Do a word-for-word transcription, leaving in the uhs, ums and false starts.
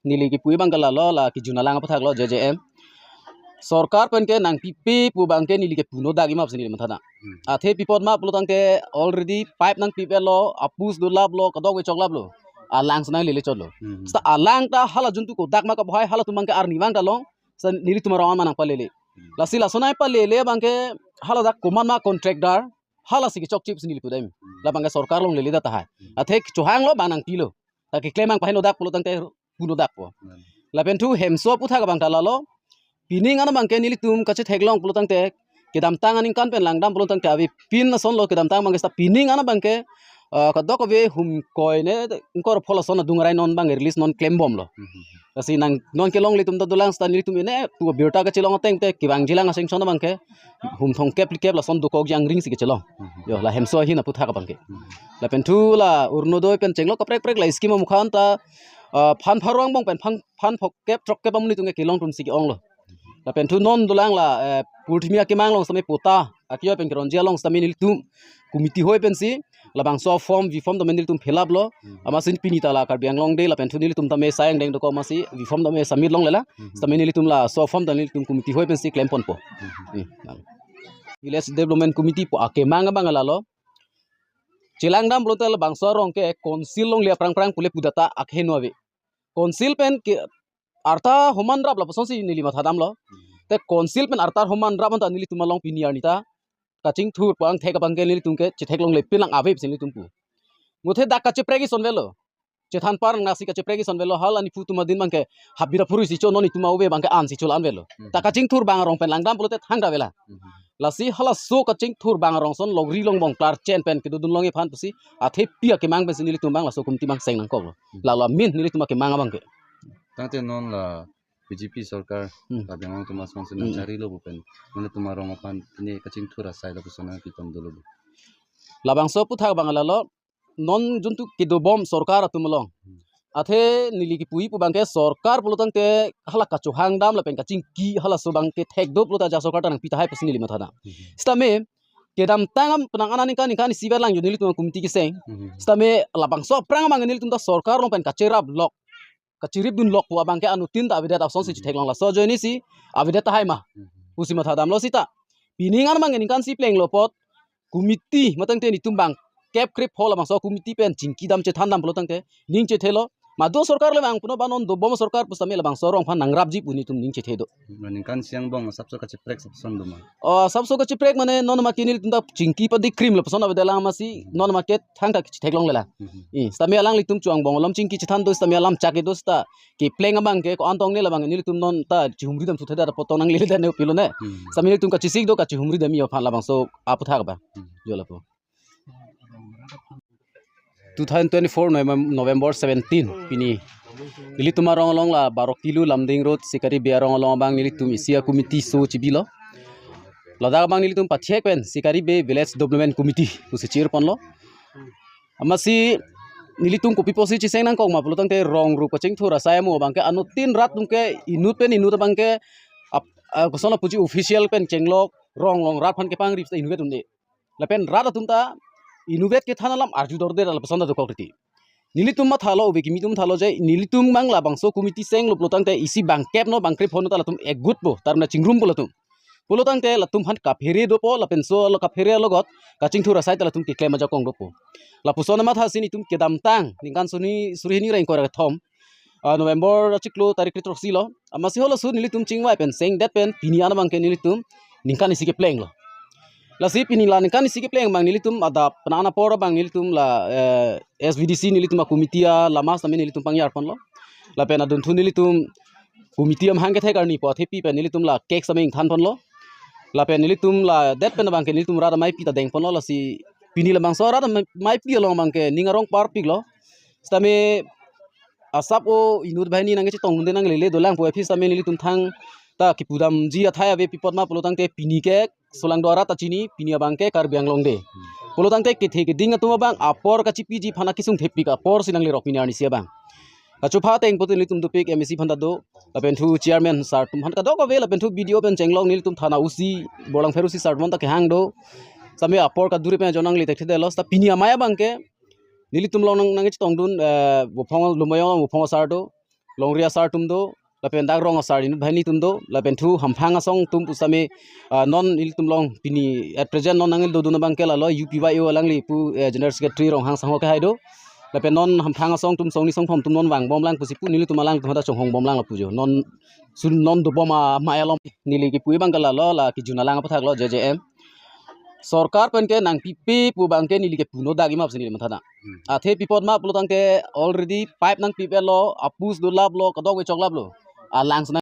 Neli kipu abang ke lalo, la kijun alang aphuthak lo, J J M. Sorkar pen ke nangpipe pu abang ke neli ke puno dak imap si neli mathana. Hmm. Athe pi apot ma pulotangte already pipe nangpipelo, apus dolaplo, kadokave choklaplo. Alang si nanglele chotlo. Hmm. Seta alang ta hala juntu kodak ma kabohai, halatum abang ke arnivang ta long. Seta nelitum arong ma nangpalele. Hmm. Lasi lason ai palele abang ke hala dak komat ma contractor, halasi kechokche pusi neli pudam. Hmm. Labang ke sorkar along lele dak tahai. Hmm. Athe kechohanglo abang nangpilo. Ta keklem abang paheno dak pulotangte puno dakpo. Hmm. Lapen thu hemso aphuthak abang ta lalo. Pining an abang ke nelitum kachetheklong pulotangte, kedamtang aningkan pen langdam pulotangte avepin asonlo, kedamtang abang ke seta pining an abang ke, ah, kadokave hum koi ne ingkoi ra phol ason adung arai non abang release non klembomlo. Hmm. Lasi nang non kelongle atum ta dolang seta nelitum ene pu birta kachelong ateng te kevangji lang a-sanction abang ke hum thomkep phlikep lason dokok jangring si kachelong. Hmm. Yo, la hemso ahin aphuthak abang ke. Hmm. Lapen thu la Orunodoi pen chenglok kaprek kaprek la scheme amukha an ta, ah, phan pharo angbong pen phan, phan phokep throkkep amonit atum ke kelong atum si ke-onglo. Lapen thu non dolang la, eh, purthimi akemang along sitame patta akiyo pen keronji along sitame nelitum committee hoi pensi labangso form, V form tame nelitum fill up lo. Hmm. Amatsi pini ta la Karbi Anglong Day lapen thu nelitum tame sai angdeng dokok amatsi V form tame submit longlelang. Hmm. Sitame nelitum laso form ta nelitum committee hoi pensi klemponpo. Hmm. Hmm. Village Development Committee pu akemang abang lalo. Chelangdam pulote labangso arong ke council alongle aphrang phrang pule pudata akheno ave. Council pen ke arta homan rap lapusonsi neli mathadamlo. Te council pen arta homan rap anta nelitum along pini arni ta kachingthur pangthek abang ke nelitum ke chetheklongle pin lang ave pusi nelitum pu. Muthe dak kacheprek ison avelo. Chethan par nasi kacheprek ison avelo, hala niphu atum adin abang ke habira phurui si cho, non itum ave abang ke an si cho la-an avelo. Hmm. Ta kachingthur abang arong pen langdam pulote thangta avela. Hmm. Lasi halaso kachingthur abang arong ason longri longbong klarchen pen kedodun longji aphan pusi athepi akemang pensi nelitum abang laso committee abang seng nangkoklo. Hmm. Lalo amen nelitum akemang abang ke. Tangte non la B J P sorkar, hmm, Karbi Anglong atum asong si, hmm, nangcharilo pu pen nelitum arong aphan pini kachingthur asai lapuson nangkitom dolo pu. Labangso aphuthak abang lalo, non juntu kedobom sorkar atum along. Hmm. Athe neli kipuji pu abang ke sorkar pulotangte hala kachohangdam lapen kachingki halaso abang ke thek do pulote ajat sorkar ta nangpi tahai pusi neli mathadam. Hmm. Sitame kedamtang am penang aningkan, aningkan isi ber lang jo nelitum committee keseng. Hmm. Sitame labangso aphrang abang nelitum ta sorkar along pen kacherap lok, kachiripdun lok pu abang ke anuttin ta avedet apusonsi, mhm, chetheklong, laso ajoinesi avedet tahai ma, mhm, pusi mathadamlo seta. Pining an abang ke ningkan isi plenglo apot committee matangte nelitum abang kep krip hol abangso committee pen chingkidam chethandam pulotangte ning chethelo. Madu sorkar le abang puno ba non dobom sorkar pusitame labangso arong aphan nangrapji pu nelitum ning chethedo. Ningkan isi angbong asapso kacheprek asapson do ma? Oh, asapso kacheprek mane non ma ke nelitum ta chingki padi krim lapuson avedet lang amatsi, hmm, non ma ke thangta chetheklonglelang. Hmm. Eh, sitame alanglitum chevang angbong alom chingki chethan do, sitame alam chak do seta kepleng abang ke ko-an tong ne labang nelitum non ta chihumridam thuthedet apot tong nanglele dan ne pilo ne. Hmm. Sitame nelitum kachesik do, kachihumridamji aphan labangso aphuthak abang. Hmm. Jo lapu. Two thousand twenty-four Novem-, November seventeen pini nelitum arong along la Baro Kilo Lumding Road Sikari Bey arong along abang nelitum isi a-committee so chibilo. Ladak abang nelitum pathek pen Sikari Bey Village Development Committee pusi chirponlo. Amatsi nelitum kopi pusi cheseng nangkok ma pulotangte rong rup kachingthur asai amo abang ke anuttin rat atum ke inut pen inut abang ke ap-, ah, koson lapuji official pen chenglok rong along rat aphan kepangrip seta inutvet un-e. Lapen rat atum ta inutvet kethan alam arju dorde lapuson ta dokok riti. Nelitum mathalo, ove kimi atum mathalo je nelitum abang labangso committee senglo pulotangte isi bangkep no bangkrep hon ta latum egut po, tarna chingrumpo latum. Pulotangte latum aphan kaphere dopo, lapenso lo kaphere alogot kachingthur asai ta latum keklem ajakong dopo. Lapuson mathasi nelitum kedamtang ningkan suri, suri hini ra ingkoi ra kethom, ah, November achiklo tarik kre-throksi lo. Amatsi halaso nelitum chingvai pen sengdet pen pini an abang ke nelitum ningkan isi keplenglo. Lasi pini la ningkan isi kepleng abang nelitum adap penang apor abang nelitum la, eh, S V D C nelitum a-committee alama sitame nelitum pangyarponlo. Lapen adunthu nelitum committee amahang kethek arni pu athepi pen nelitum la cake sitame ingthanponlo. Lapen nelitum ladet pen abang ke nelitum rat ameipi ta dengponlo, lasi pini labangso rat amei-, ameipi along abang ke ning arong parpiklo. Sitame asap o inut banghini nangkechetongdunde nanglele dolang pu aphi sitame nelitum thangta kipudamji athai ave, pi apot ma pulotangte pini ke solangdo arat ta chini, pini abang ke Karbi Anglong Day. Pulotangte kethe keding atum abang apor kachipiji aphan akesung thepik apor si nanglerok pini arnisi abang. Kachopha ateng putin nelitum dopik M A C aphan ta do, lapen thu chairman sir atum aphan kadokave, lapen thu B D O pen chenglok nelitum thana O C, Borlangpher O C sir atum ta kehang do. Sitame apor kaduri pen ajon nangle thekthedetlo, seta pini amei abang ke nelitum along nang, nangchetongdun, eh, Vophong Lumbajong Vophong sir do. longri asar atum do, lapen dak rong asar inut banghini atum do, lapen thu hamphang asong atum pusitame, ah, non ilitum along pini at present non nangli dodun abang ke lalo U P Y O alangli pu, eh, General Secretary Ronghang Sangho kehai do. Lapen non hamphang asong atum songni songphom atum non vangbomlang pusi pu nelitum alangtum hadak chonghongbomlang lapu jo. Non sun non dobom amei along neli kipu abang ke lalo, la kejun alang aputhak lo J J M. Sorkar pen ke nangpipe pu abang ke neli ke puno dak imap si neli matha na. Hmm. Athe pi apot ma pulo tangte already pipe nangpipelo, apus dolaplo, kadokave choklaplo. Alang si